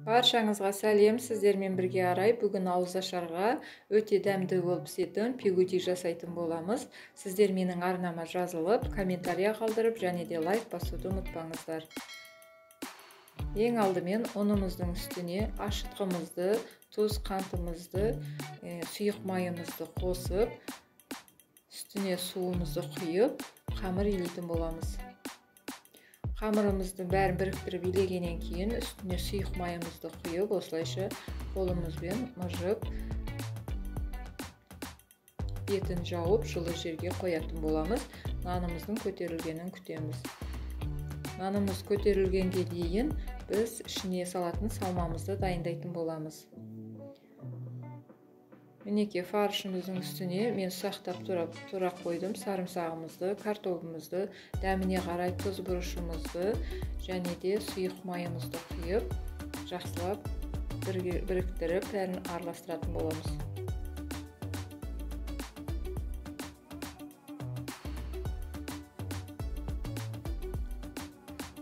Баршаңызға сәлем, сіздермен бірге Арай. Бүгін ауызашарға өте дәмді болып пісетін пигуди жасайтын боламыз. Сіздер менің арнама жазылып, комментария қалдырып, және де лайк басуды ұмытпаңыздар. Ең алдымен ұнымыздың үстіне ашытқымызды, тұз, қантымызды, сұйық майымызды қосып, үстіне суымызды құйып, қамыр илейтін боламыз. Қамырымызды бәрін біріктіріп илегеннен кейін үстіне сұйық майымызды құйып, осылайша қолымызбен мыжып, бетін жауып, жылы жерге қоятын боламыз. Нанымыздың көтерілгенін күтеміз. Нанымыз көтерілгенге дейін біз ішіне салатын салмамызды дайындайтын боламыз. Мінекей фаршымыздың үстіне мен ұсақтап турап қойдым сарымсағымызды, картобымызды, дәміне қарай тұз бұрышымызды және де сұйық майымызды құйып, жақсылап біріктіріп бәрін араластыратын боламыз.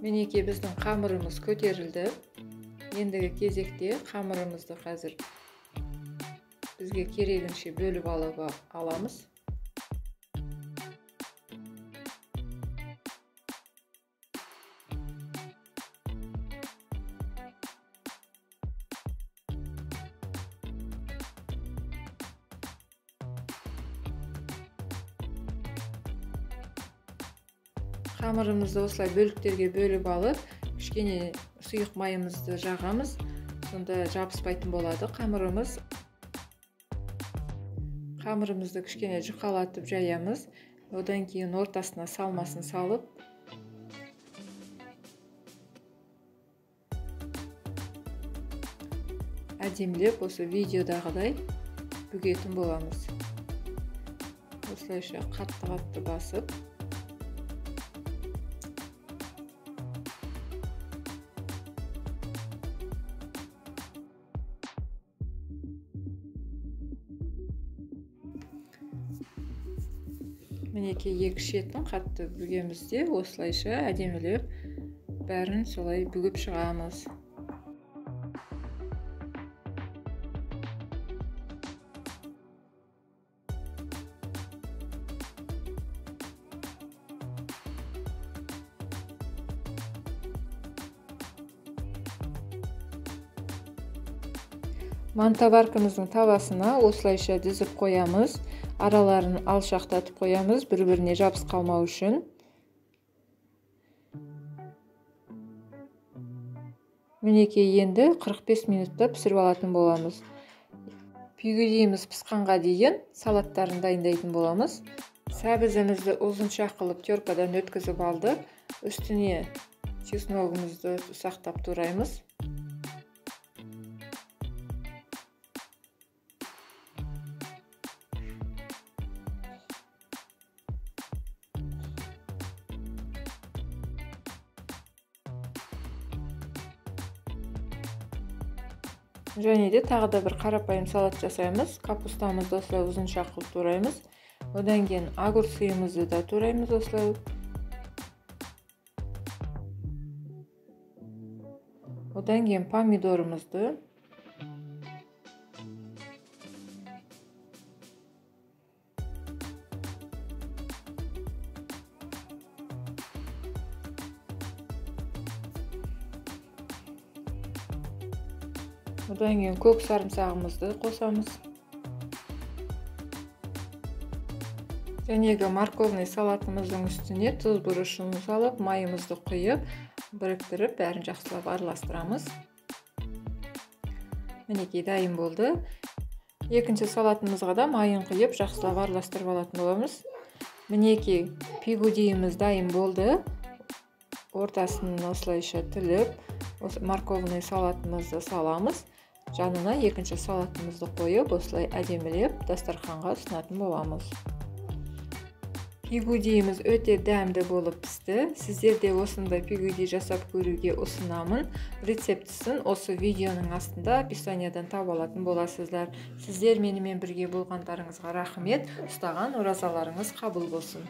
Мінекей біздің қамырымыз көтерілді. Ендігі кезекте қамырымызды қазір бізге керегінше бөліп аламыз. Қамырымызды осылай бөліктерге бөліп алып, кішкене сұйық майымызды жағамыз, сонда жабыспайтын болады қамырымыз. Қамырымызды кішкене жұқалатып жаямыз. Одан кейін ортасына салмасын салып, әдемілеп осы видеодағыдай бүгетін боламыз. Осылайша қатты-қатты басып, мінекей екі шетін қатты бүгеміз де, осылайша әдемілеп бәрін солай бүгіп шығамыз. Мантоваркамыздың табасына осылайша дізіп қоямыз. Араларын алшақтатып қоямыз, бір-біріне жабыс қалмау үшін. Мінекей енді 45 минутта пісіріп алатын боламыз. Пигудиіміз пісқанға дейін салаттарын дайындайтын боламыз. Сәбізімізді ұзынша қылып теркадан өткізіп алдық. Үстіне чесногымызды ұсақтап тураймыз. Және де тағы да бір қарапайым салат жасаймыз. Капустамызды осылай ұзынша қылып тураймыз. Одан кейін огурцымызды да тураймыз осылай. Одан кейін помидорымызды. Одан кейін көк сарымсағымызды қосамыз. Жәнегі морковный салатымыздың үстіне тұз бұрышын салып, майымызды құйып, біріктіріп бәрін жақсылап араластырамыз. Мінекей дайын болды. Екінші салатымызға да майын құйып, жақсылап араластырып алатын боламыз. Мінекей пигудиіміз дайын болды. Ортасын осылайша тіліп, морковный салатымызды саламыз. Жанына екінші салатымызды қойып, осылай әдемілеп дастарханға ұсынатын боламыз. Пигудиіміз өте дәмді болып пісті. Сіздер де осындай пигуди жасап көруге ұсынамын. Рецептісін осы видеоның астында описаниядан таба алатын боласыздар. Сіздер менімен бірге болғандарыңызға рахмет. Ұстаған оразаларыңыз қабыл болсын.